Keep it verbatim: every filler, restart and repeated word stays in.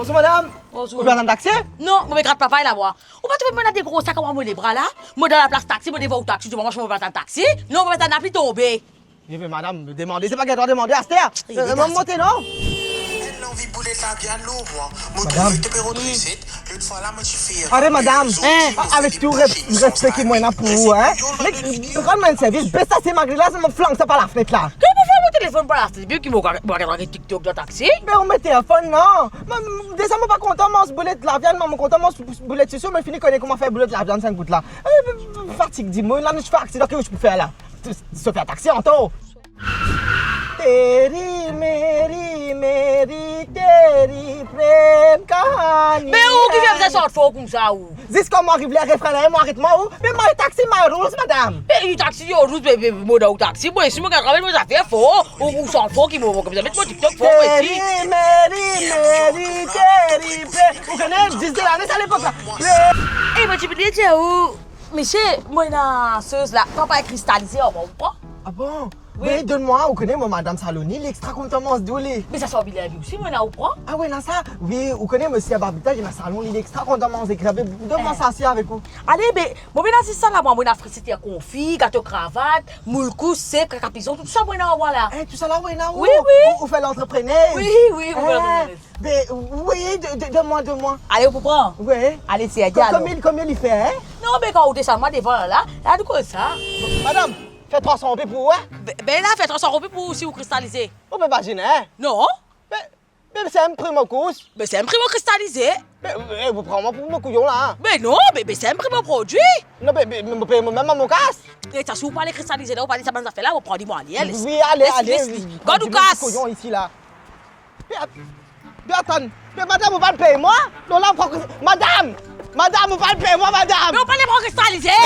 Bonzour madam. Bonzour. Ou pe atann taxi? Non, mo pe grat papay la mwa. Ou pa trouve mwa ena de gro sak anba mo lebra la? Mo dan laplas taxi, mo devan ou taxi, ou dir mwa mo pe atann taxi. Non, mo pe atann lapli tonbe. Ye, me madam, demande, se pa gagn drwa demande aster. Wi, mwa monte, non? Enn lanvi boulet laviann lor mwa. Mo trouve to pe rod reset. Lot fwa la, mo ti fer... Are, madam, avek tou re-, respe ki mwa ena pou ou, hein? Me, rann mwa enn servis, bes sa, se magri la, sa mo flang sa par lafnet la. Kouma mo fer mo telefonn par lafnet, epi ki mo, mo gard TikTok dan taxi? Me ou met telefonn, non? Mwa, deza mo pa kontan manz boulet laviann, mwa mo kontan manz boulet soso, mo fini kone kouma fer boulet laviann sink bout la. Eh, fatig dimoun, la nou ti fer aksidan, ki ou ti pou fer la? Sofer taxi, anto. Teri meri meri teri prem kahani. Me ou ki fer bizin sant for koumsa ou? Ziska mo ariv ler refren la, mo aret mwa ou. Me my taxi, my rules, madam. Me you taxi, your rules, be, be, mo dan ou taxi, mo isi mo gagn travay mo zafer for. Ou, ou sant for ki mo, mo bizin met mo TikTok for, mo isi. Teri meri meri teri prem. Ou kone, dis de lane sa lepok la. Eh, mo ti pe dir ou, misie, mo ena soz la, papay kristalize, ou pran? Ah bon? Wi. Wi, donn mwa, ou kone mo madam salon li, li extra kontan manz dou li. Me sa, sa ou bizin dir osi, mo ena, ou pran? Ah wi, ena sa. Wi, ou kone mo sir Babita, li ena salon li, li extra kontan manz krab. Donn mwa sa, si avek ou. Ale, be, mo ena zis sa la, mwa, mo ena friziter konfi, gato kravat, moul kous, sep, kaka pizon, tou sa mo ena mwa la. Eh, tou sa la ou ena ou? Wi, wi. Ou, ou fer lantreprener? Wi, wi, mo fer lantreprener. Be, wi, donn, donn mwa, donn mwa. Ale, ou pou pran? Wi. Ale, si, ale. Konbien, konbien li fer, hein? Non, be, kan ou desann mwa devan la, la, nou koz sa. Madam, fer trwa san roupi pou ou, hein? Be, be la, fer trwa san roupi pou ou si ou kristalize. Ou pe bazin, hein? Non. Be, be, se enn pri mo kous. Be, se enn pri mo kristalize. Be, eh, ou pran mwa pou mo kouyon la, hein? Be non, be, be, se enn pri mo prodwi. Non, be, be, mo pe, mo mem mo kas. E sa, si ou pa ale kristalize la, ou pa ale sa bann zafer la, mo pran li, mo ale, les. Wi, ale, ale. Les li. Gard ou kas. Kouyon isi la. Be, be, atann. Be, madam, ou pa pey mwa? Non, la, ou pran kris-, madam! Madam, ou pa pey mwa, madam! Me ou pa ale pran kristalize?